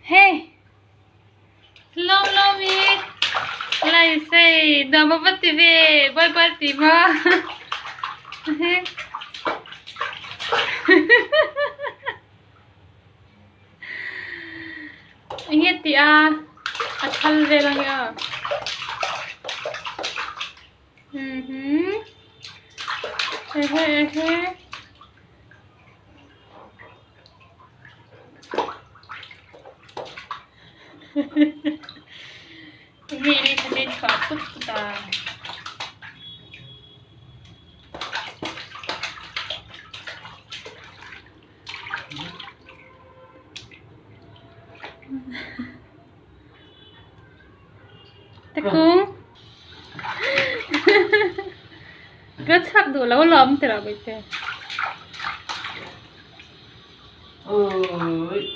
Hei lawm lawm i lai sei nuam a va ti ve bye bye ti maw enge tih a a thal vel ang e aw ehe ehe. Enge elephant a chhuah put put a. Tekung ka chhak duh lo lawm tih loh bawihte. Ui.